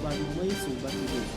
Барномаи «Суҳбати рӯз».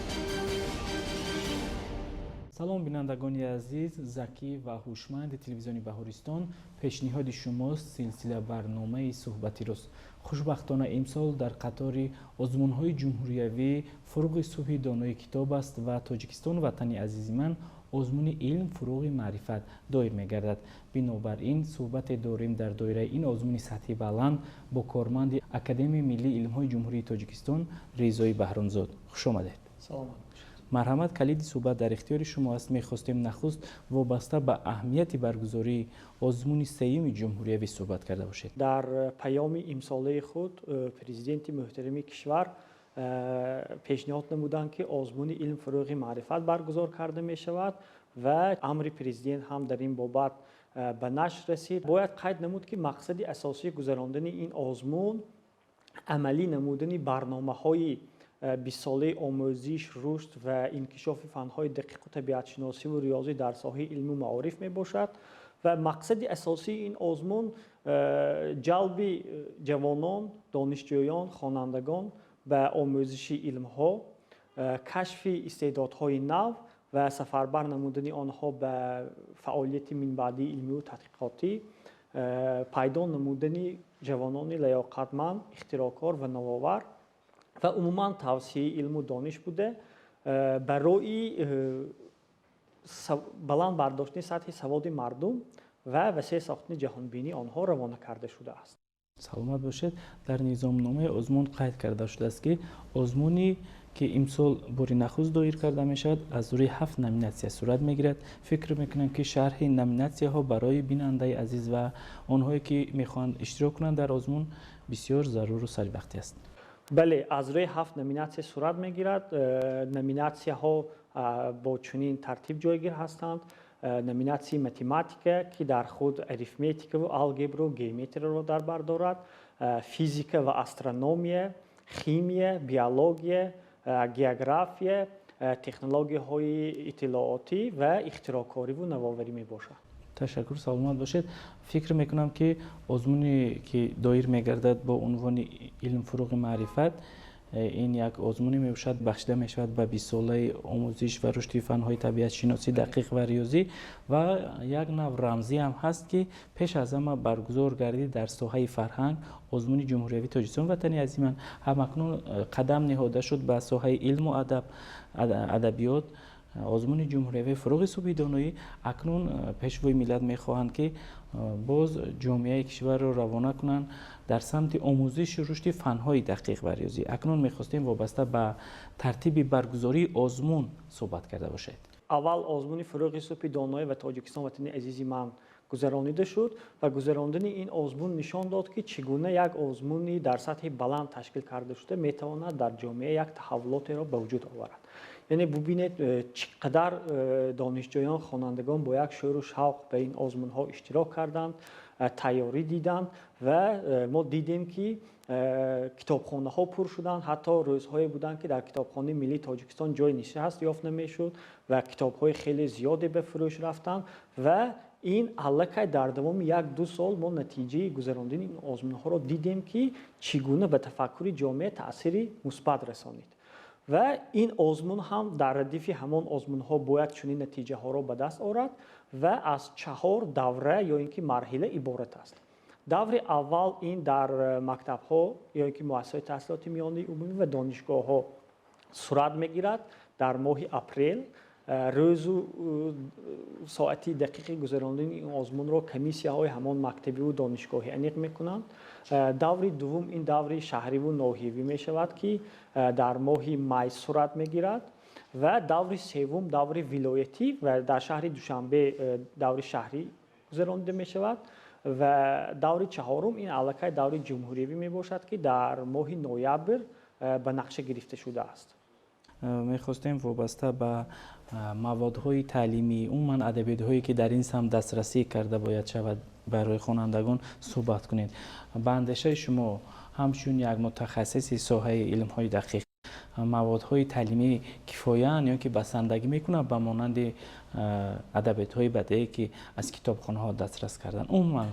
Салом, бинандагони азиз! Закӣ ва ҳушманди телевизиони «Баҳористон» пешниҳоди шумост силсила барномаи «Суҳбати рӯз». Хушбахтона, имсол дар қатори озмунҳои ҷумҳуриявӣ «Фуруғи субҳи донои китоб аст» ва «Тоҷикистон ватани азизи ман» озмуни «Илм фуруғи маърифат» доир мегардад. Бинобар ин суҳбате дорем дар доираи ин озмуни сатҳи баланд бо корманди Академияи миллии илмҳои Ҷумҳурии Тоҷикистон Ризои Баҳромзод. Хушомадед! Саломат бошед. Марҳамат, калиди суҳбат дар ихтиёри шумо аст. Мехостем нахуст вобаста ба аҳамияти баргузории озмуни сеюми ҷумҳуриявӣ суҳбат карда бошед. Дар паёми имсолаи худ президенти муҳтарами кишвар пешниҳод намуданд, ки озмуни «Илм фурӯғи маърифат» баргузор карда мешавад ва амри президент ҳам дар ин бобат ба нашр расид. Бояд қайд намуд, ки мақсади асосии гузарондани ин озмун амалӣ намудани барномаҳои 20-солаи омӯзиш, рушд ва инкишофи фанҳои дақиқу табиатшиносиву риёзӣ дар соҳаи илму маориф мебошад ва мақсади асосии ин озмун ҷалби ҷавонон, донишҷӯён, хонандагон ба омӯзиши илмҳо, кашфи истеъдодҳои нав ва сафарбар намудани онҳо ба фаъолияти минбаъдии илмию тадқиқотӣ, пайдо намудани ҷавонони лаёқатманд, ихтироъкор ва навовар ва умуман тавсияи илму дониш буда, барои баланд бардоштани сатҳи саводи мардум ва васеъ сохтани ҷаҳонбинии онҳо равона карда шудааст. Саломат бошед. Дар низомномаи озмун қайд карда шудааст, ки озмуне ки имсол бори нахуст доир карда мешавад, аз рӯи ҳафт номинатсия сурат мегирад. Фикр мекунам, ки шарҳи номинатсияҳо барои бинандаи азиз ва онҳое ки мехоҳанд иштирок кунанд дар озмун, бисёр заруру саривақтӣ аст. Бале, аз рӯи ҳафт номинатсия сурат мегирад. Номинатсияҳо бо чунин тартиб ҷойгир ҳастанд: номинатсияи математика, ки дар худ арифметикаву алгебру геометрияро дар бар дорад, физика ва астрономия, химия, биология, география, технологияҳои иттилоотӣ ва ихтироъкориву навоварӣ мебошад. Ташаккур, саломат бошед. Фикр мекунам, ки озмуне ки доир мегардад бо унвони «Илм фуруғи маърифат», ин як озмуне мебошад, бахшида мешавад ба 20-солаи омӯзиш ва рушди фанҳои табиатшиносӣ, дақиқ ва риёзӣ ва як нав рамзӣ ҳам ҳаст, ки пеш аз ҳама баргузор гардид дар соҳаи фарҳанг озмуни ҷумҳуриявии «Тоҷикистон ватани азизи ман», ҳамакнун қадам ниҳода шуд ба соҳаи илму адаб, адабиёт, озмуни ҷумҳуриявии «Фуруғи субҳи доноӣ». Акнун пешвои миллат мехоҳанд, ки боз ҷомеаи кишварро равона кунанд дар самти омӯзишу рушди фанҳои дақиқ ва риёзӣ. Акнун мехостем вобаста ба тартиби баргузории озмун суҳбат карда бошед. Аввал озмуни «Фуруғи субҳи доноӣ» ва «Тоҷикистон ватани азизи ман» гузаронида шуд ва гузарондани ин озмун нишон дод, ки чӣ гуна як озмуни дар сатҳи баланд ташкил карда шуда метавонад дар ҷомеа як таҳаввулотеро ба вуҷуд оварад. Яъне бубинед, чӣ қадар донишҷӯён, хонандагон бо як шӯру шавқ ба ин озмунҳо иштирок карданд, тайёрӣ диданд ва мо дидем, ки китобхонаҳо пур шуданд. Ҳатто рӯзҳое буданд, ки дар Китобхонаи миллии Тоҷикистон ҷои нишаст ёфт намешуд ва китобҳои хеле зиёде ба фурӯш рафтанд. Ва ин аллакай дар давоми 1-ду сол мо натиҷаи гузарондани ин озмунҳоро дидем, ки чӣ гуна ба тафаккури ҷомеа таъсири мусбат расонид. Ва ин озмун ҳам дар радифи ҳамон озмунҳо бояд чунин натиҷаҳоро ба даст орад ва аз чаҳор давра ё ин ки марҳила иборат аст. Даври аввал ин дар мактабҳо ё ин ки муассисаҳои таҳсилоти миёнаи умумӣ ва донишгоҳҳо сурат мегирад дар моҳи апрел. Рӯзу соати дақиқи гузарондани ин озмунро комиссияҳои ҳамон мактабиву донишгоҳӣ аниқ мекунанд. Даври дуввум ин даври шаҳриву ноҳиявӣ мешавад, ки дар моҳи май сурат мегирад, ва даври севум даври вилоятӣ ва дар шаҳри Душанбе даври шаҳрӣ гузаронида мешавад ва даври чаҳорум ин аллакай даври ҷумҳуриявӣ мебошад, ки дар моҳи ноябр ба нақша гирифта шудааст. Мехостем вобаста ба маводҳои таълимӣ, умуман адабиётҳое ки дар ин самт дастрасӣ карда бояд шавад барои хонандагон, суҳбат кунед. Ба андешаи шумо, ҳамчун як мутахассиси соҳаи илмҳои дақиқ, маводҳои таълимӣ кифояанд ё ки басандагӣ мекунанд ба монанди адабиётҳои бадеӣ, ки аз китобхонаҳо дастрас кардан, умуман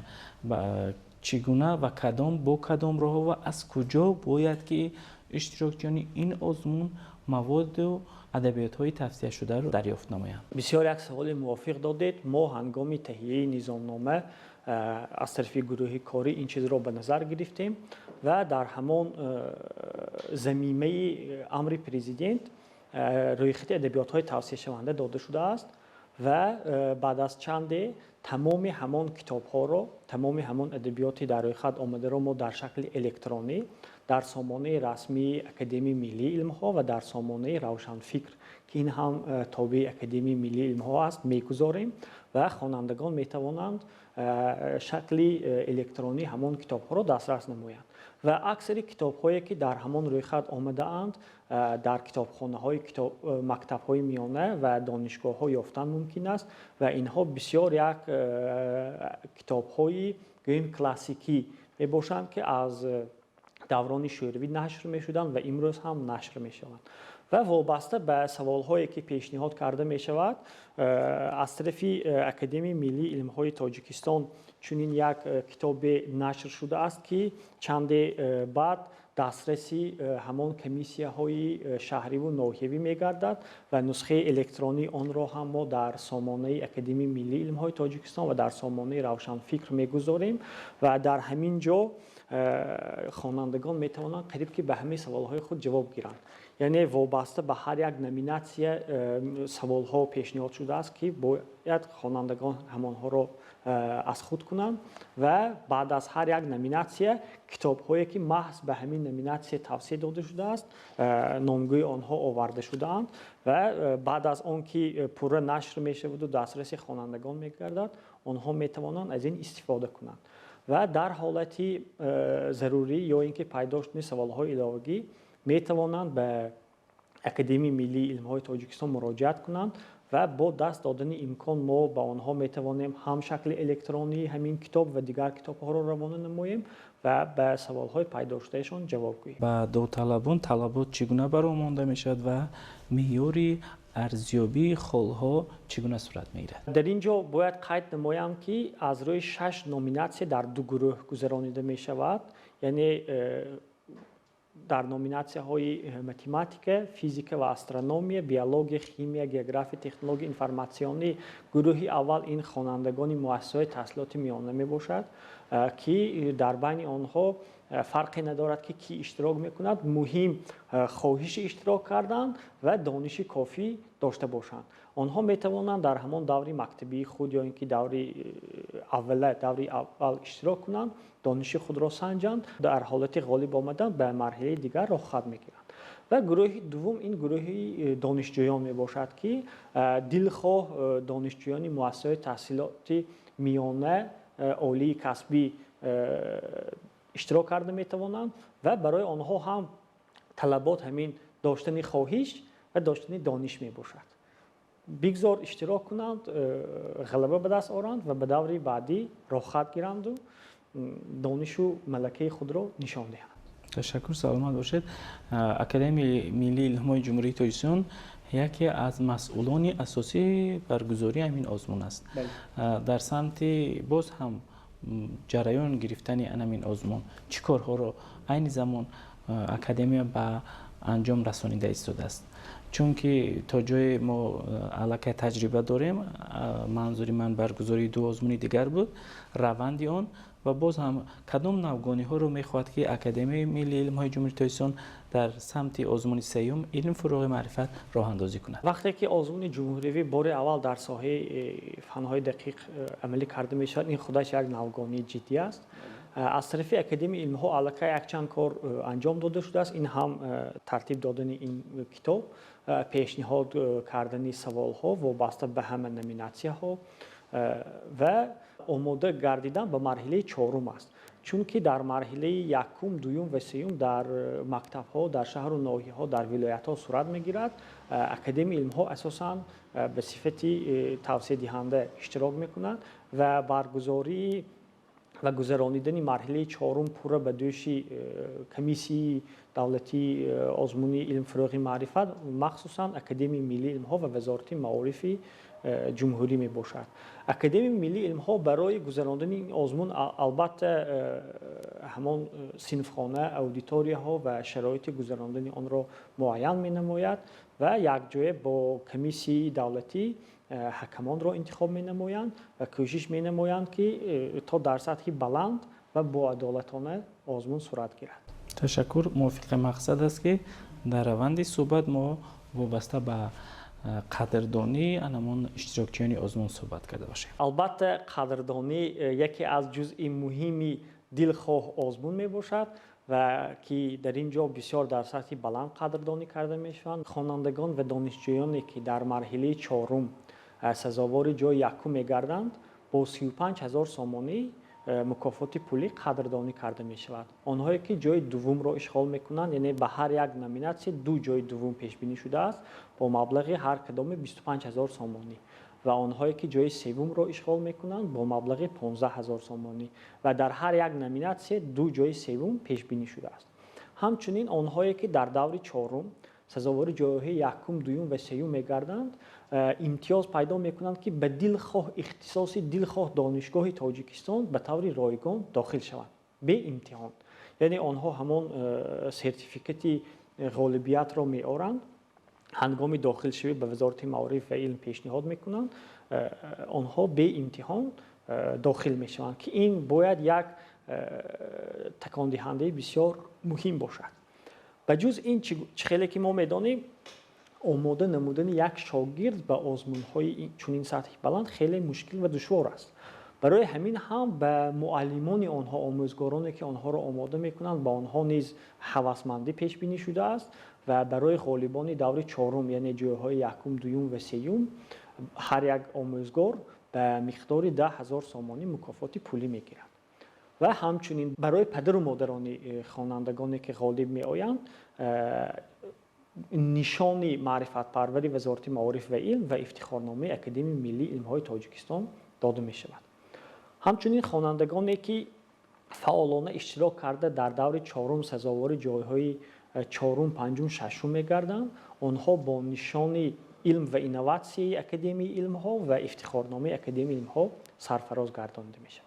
чӣ Чӣ гуна ва кадом, бо кадом роҳҳо ва аз куҷо бояд ки иштирокчиёни ин озмун маводу адабиётҳои тавсияшударо дарёфт намоянд? Бисёр як саволи мувофиқ додед. Мо ҳангоми таҳияи низомнома аз тарафи гурӯҳи корӣ ин чизро ба назар гирифтем ва дар ҳамон замимаи амри президент рӯйхати адабиётҳои тавсияшаванда дода шудааст ва баъд аз чанде тамоми ҳамон китобҳоро, тамоми ҳамон адабиёти дар рӯйхат омадаро мо дар шакли электронӣ дар сомонаи расмии Академияи миллии илмҳо ва дар сомонаи Равшанфикр, ки ин ҳам тобеи Академияи миллии илмҳо аст, мегузорем ва хонандагон метавонанд шакли электронӣ ҳамон китобҳоро дастрас намоянд. Ва аксари китобҳое, ки дар ҳамон рӯйхат омадаанд, дар китобхонаҳои мактабҳои миёна ва донишгоҳҳо ёфтан мумкин аст ва инҳо бисёр як китобҳои, гӯем, классикӣ мебошанд, ки аз даврони шӯравӣ нашр мешуданд ва имрӯз ҳам нашр мешаванд. Ва вобаста ба саволҳое, ки пешниҳод карда мешавад, аз тарафи Академияи миллии илмҳои Тоҷикистон чунин як китобе нашр шудааст, ки чанде баъд дастраси ҳамон комиссияҳои шаҳриву ноҳиявӣ мегардад ва нусхаи электронии онро ҳам мо дар сомонаи Академияи миллии илмҳои Тоҷикистон ва дар сомонаи Равшанфикр мегузорем ва дар ҳамин ҷо хонандагон метавонанд қариб ки ба ҳамаи саволҳои худ ҷавоб гиранд. Яъне вобаста ба ҳар як номинатсия саволҳо пешниҳод шудааст, ки бояд хонандагон ҳамонҳоро аз худ кунанд ва баъд аз ҳар як номинатсия китобҳое, ки маҳз ба ҳамин номинатсия тавсия дода шудааст, номгӯи онҳо оварда шудаанд ва баъд аз он ки пурра нашр мешаваду дастраси хонандагон мегардад, онҳо метавонанд аз ин истифода кунанд. Ва дар ҳолати зарурӣ ё ин ки пайдо шудани саволҳои иловагӣ метавонанд ба Академияи миллии илмҳои Тоҷикистон муроҷиат кунанд ва бо даст додани имкон мо ба онҳо метавонем ҳам шакли электронии ҳамин китоб ва дигар китобҳоро равона намоем ва ба саволҳои пайдошудаашон ҷавоб гӯем. Ба довталабон талабот чӣ гуна бароҳ монда мешавад ва меъёри арзёбии холҳо чӣ гуна сурат мегирад? Дар ин ҷо бояд қайд намоям, ки аз рӯи шаш номинатсия дар ду гурӯҳ гузаронида мешавад, яъне дар номинатсияҳои математика, физика ва астрономия, биология, химия, география, технология информатсионӣ. Гурӯҳи аввал ин хонандагони муассисаҳои таҳсилоти миёна мебошад, ки дар байни онҳо фарқе надорад, ки кӣ иштирок мекунад, муҳим хоҳиши иштирок кардан ва дониши кофӣ дошта бошанд. Онҳо метавонанд дар ҳамон даври мактабии худ ё ин ки даври аввала, даври аввал иштирок кунанд, дониши худро санҷанд, дар ҳолати ғолиб омадан ба марҳилаи дигар роҳхат мегиранд. Ва гурӯҳи дуввум ин гурӯҳи донишҷӯён мебошад, ки дилхоҳ донишҷӯёни муассисаҳои таҳсилоти миёна, олии касбӣ иштирок карда метавонанд ва барои онҳо ҳам талабот ҳамин доштани хоҳиш ва доштани дониш мебошад. Бигзор иштирок кунанд, ғалаба ба даст оранд ва ба даври баъдӣ роҳхат гиранду донишу малакаи худро нишон диҳанд. Ташаккур, саломат бошед. Академияи миллии илмҳои Ҷумҳурии Тоҷикистон яке аз масъулони асосии баргузории ҳамин озмун аст. Дар самти боз ҳам ҷараён гирифтани ҳамин озмун чӣ корҳоро айни замон академия ба анҷом расонида истодааст? Чунки то ҷое мо аллакай таҷриба дорем, манзури ман баргузории ду озмуни дигар буд, раванди он ва боз ҳам кадом навгониҳоро мехоҳад, ки Академияи миллии илмҳои Ҷумҳурии Тоҷикистон дар самти озмуни сеюм «Илм фурӯғи маърифат» роҳандозӣ кунад? Вақте ки озмуни ҷумҳуриявӣ бори аввал дар соҳаи фанҳои дақиқ амалӣ карда мешавад, ин худаш як навгонии ҷиддӣ аст. Аз тарафи Академияи илмҳо аллакай якчанд кор анҷом дода шудааст. Ин ҳам тартиб додани ин китоб, пешниҳод кардани саволҳо вобаста ба ҳама номинатсияҳо ва омода гардидан ба марҳилаи чорум аст, чунки дар марҳилаи якум, дуюм ва сеюм дар мактабҳо, дар шаҳру ноҳияҳо, дар вилоятҳо сурат мегирад. Академияи илмҳо асосан ба сифати тавсиядиҳанда иштирок мекунад ва баргузории ва гузаронидани марҳилаи чорум пурра ба дӯши Комиссияи давлатии озмуни «Илм фурӯғи маърифат», махсусан Академияи миллии илмҳо ва Вазорати маорифи ҷумҳурӣ мебошад. Академияи миллии илмҳо барои гузарондани ин озмун, албатта, ҳамон синфхона, аудиторияҳо ва шароити гузарондани онро муайян менамояд ва якҷоя бо комиссияи давлатӣ ҳакамонро интихоб менамоянд ва кӯшиш менамоянд, ки то дар сатҳи баланд ва боадолатона озмун сурат гирад. Ташаккур. Мувофиқи мақсад аст, ки дар раванди суҳбат мо вобаста ба қадрдонии анамон иштирокчиёни озмун суҳбат карда бошем. Албатта, қадрдонӣ яке аз ҷузъи муҳими дилхоҳ озмун мебошад ва ки дар ин ҷо бисёр дар сатҳи баланд қадрдонӣ карда мешаванд. Хонандагон ва донишҷӯёне, ки дар марҳилаи чорум сазовори ҷои якум мегарданд, бо 35 000 сомонӣ мукофоти пулӣ қадрдонӣ карда мешавад. Онҳое, ки ҷои дуввумро ишғол мекунанд, яъне ба ҳар як номинатсия ду ҷои дуввум пешбинӣ шудааст, бо маблағи ҳар кадоме 25 000 сомонӣ ва онҳое, ки ҷои севумро ишғол мекунанд, бо маблағи 15 000 сомонӣ ва дар ҳар як номинатсия ду ҷои севум пешбинӣ шудааст. Ҳамчунин, онҳое, ки дар даври чорум сазовори ҷойҳои якум, дуюм ва сеюм мегарданд, имтиёз пайдо мекунанд, ки ба дилхоҳ ихтисоси дилхоҳ донишгоҳи Тоҷикистон ба таври ройгон дохил шаванд, беимтиҳон. Яъне онҳо ҳамон сертификати ғолибиятро меоранд, ҳангоми дохилшавӣ ба Вазорати маориф ва илм пешниҳод мекунанд, онҳо беимтиҳон дохил мешаванд, ки ин бояд як такондиҳандаи бисёр муҳим бошад. Ба ҷуз ин, чӣ хеле ки мо медонем, омода намудани як шогирд ба озмунҳои чунин сатҳи баланд хеле мушкил ва душвор аст. Барои ҳамин ҳам ба муаллимони онҳо, омӯзгороне, ки онҳоро омода мекунанд, ба онҳо низ ҳавасмандӣ пешбинӣ шудааст ва барои ғолибони даври чорум, яъне ҷойҳои якум, дуюм ва сеюм, ҳар як омӯзгор ба миқдори 10 000 сомонӣ мукофоти пулӣ мегирад. Ва ҳамчунин барои падару модарони хонандагоне, ки ғолиб меоянд, нишони маърифатпарвари Вазорати маориф ва илм ва ифтихорномаи Академияи миллии илмҳои Тоҷикистон дода мешавад. Ҳамчунин, хонандагоне, ки фаъолона иштирок карда, дар даври чорум сазовори ҷойҳои чорум, панҷум, шашум мегарданд, онҳо бо нишони илм ва инноватсияи Академияи илмҳо ва ифтихорномаи Академияи илмҳо сарфароз гардонида мешаванд.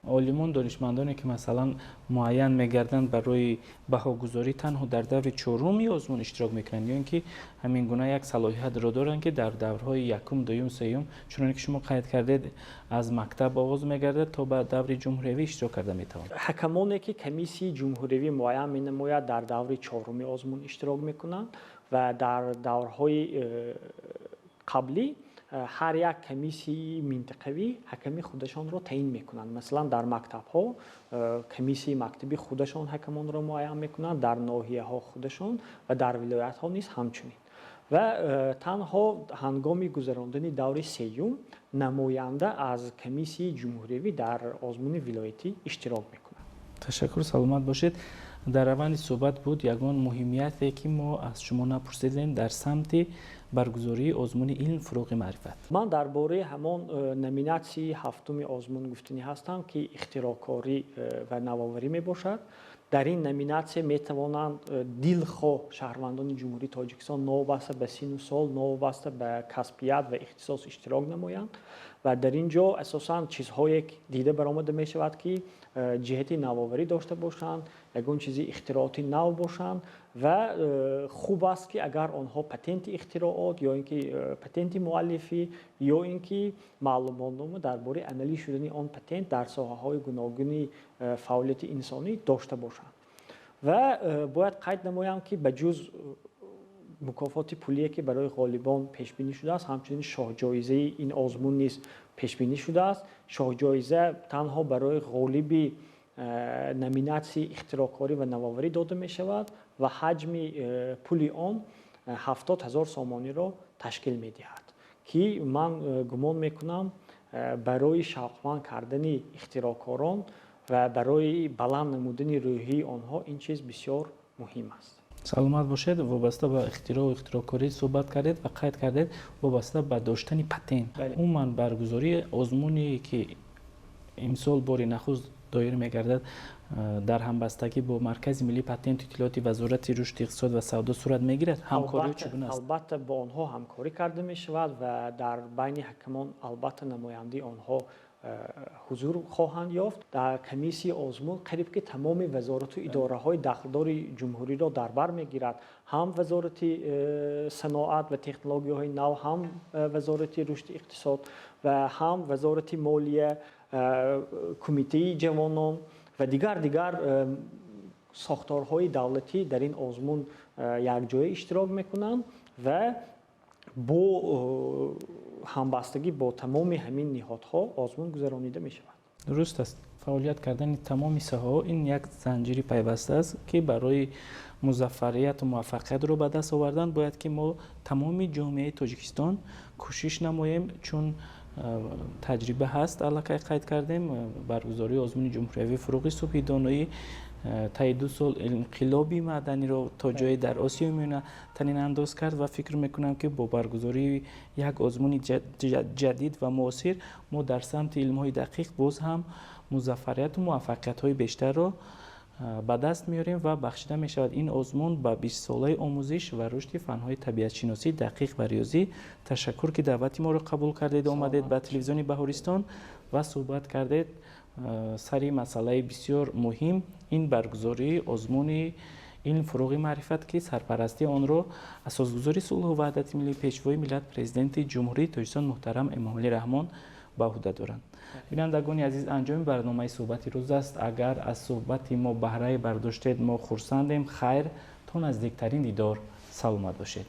Олимон, донишмандоне, ки масалан муайян мегарданд барои баҳогузорӣ, танҳо дар даври чоруми озмун иштирок мекунанд ё ин ки ҳамин гуна як салоҳиятро доранд, ки дар даврҳои якум, дуюм, сеюм, чуноне ки шумо қайд кардед, аз мактаб оғоз мегардад, то ба даври ҷумҳуриявӣ иштирок карда метавонанд? Ҳакамоне, ки комиссияи ҷумҳуриявӣ муайян менамояд, дар даври чоруми озмун иштирок мекунанд ва дар даврҳои қаблӣ ҳар як комиссияи минтақавӣ ҳаками худашонро таъин мекунанд. Масалан, дар мактабҳо комиссияи мактабӣ худашон ҳакамонро муайян мекунанд, дар ноҳияҳо худашон ва дар вилоятҳо низ ҳамчунин. Ва танҳо ҳангоми гузарондани даври сеюм намоянда аз комиссияи ҷумҳуриявӣ дар озмуни вилоятӣ иштирок мекунад. Ташаккур, саломат бошед. Дар раванди суҳбат буд ягон муҳимияте, ки мо аз шумо напурсидем дар самти баргузории озмуни «Илм фурӯғи маърифат»? Ман дар бораи ҳамон номинатсияи ҳафтуми озмун гуфтанӣ ҳастам, ки ихтироъкорӣ ва навоварӣ мебошад. Дар ин номинатсия метавонанд дилхоҳ шаҳрвандони Ҷумҳурии Тоҷикистон новобаста ба сину сол, новобаста ба касбият ва ихтисос иштирок намоянд ва дар ин ҷо асосан чизҳое дида баромада мешавад, ки ҷиҳати навоварӣ дошта бошанд, ягон чизи ихтирооти нав бошанд. Ва хуб аст, ки агар онҳо патенти ихтироот ё ин ки патенти муаллифӣ ё ин ки маълумотнома дар бораи амалӣ шудани он патент дар соҳаҳои гуногуни фаъолияти инсонӣ дошта бошанд. Ва бояд қайд намоям, ки ба ҷуз мукофоти пулие, ки барои ғолибон пешбинӣ шудааст, ҳамчунин шоҳҷоизаи ин озмун низ пешбинӣ шудааст. Шоҳҷоиза танҳо барои ғолиби номинатсияи ихтироъкорӣ ва навоварӣ дода мешавад ва ҳаҷми пули он 70 000 сомониро ташкил медиҳад, ки ман гумон мекунам, барои шавқманд кардани ихтироъкорон ва барои баланд намудани рӯҳии онҳо ин чиз бисёр муҳим аст. Саломат бошед. Вобаста ба ихтироъу ихтироъкорӣ суҳбат кардед ва қайд кардед вобаста ба доштани патент. Умуман, баргузории озмуне, ки имсол бори нахуст Доир мегардад, дар ҳамбастагӣ бо Маркази миллии патенту иттилооти Вазорати рушди иқтисод ва савдо сурат мегирад. Ҳамкориҳо чӣ гуна аст? Албатта, бо онҳо ҳамкорӣ карда мешавад ва дар байни ҳакамон, албатта, намояндаи онҳо ҳузур хоҳанд ёфт. Дар комиссияи озмун қариб ки тамоми вазорату идораҳои дахлдори ҷумҳуриро дар бар мегирад: ҳам Вазорати саноат ва технологияҳои нав, ҳам Вазорати рушди иқтисод ва ҳам Вазорати молия, Кумитаи ҷавонон ва дигар сохторҳои давлатӣ дар ин озмун якҷоя иштирок мекунанд ва бо ҳамбастагӣ бо тамоми ҳамин ниҳодҳо озмун гузаронида мешавад. Дуруст аст, фаъолият кардани тамоми соҳаҳо ин як занҷири пайваста аст, ки барои музаффарияту муваффақиятро ба даст овардан бояд, ки мо тамоми ҷомеаи Тоҷикистон кӯшиш намоем, чун таҷриба ҳаст. Аллакай қайд кардем, баргузории озмуни ҷумҳуриявии «Фуруғи субҳи доноӣ» таи 2 сол инқилоби маъданиро то ҷое дар Осиёи Миёна танинандоз кард ва фикр мекунам, ки бо баргузории як озмуни ҷадид ва муосир мо дар самти илмҳои дақиқ боз ҳам музаффарияту муваффақиятҳои бештарро ба даст меорем. Ва бахшида мешавад ин озмун ба 20-солаи омӯзиш ва рушди фанҳои табиатшиносӣ, дақиқ ва риёзӣ. Ташаккур, ки даъвати моро қабул кардед, омадед ба телевизиони Баҳористон ва суҳбат кардед сари масъалаи бисёр муҳим, ин баргузории озмуни «Илм фуруғи маърифат», ки сарпарастии онро асосгузори сулҳу ваҳдати миллӣ, Пешвои миллат, Президенти Ҷумҳурии Тоҷикистон муҳтарам Эмомалӣ Раҳмон ба уҳда доранд. Бинандагони азиз, анҷоми барномаи суҳбати рӯз аст. Агар аз суҳбати мо баҳрае бардоштед, мо хурсандем. Хайр, то наздиктарин дидор, саломат бошед.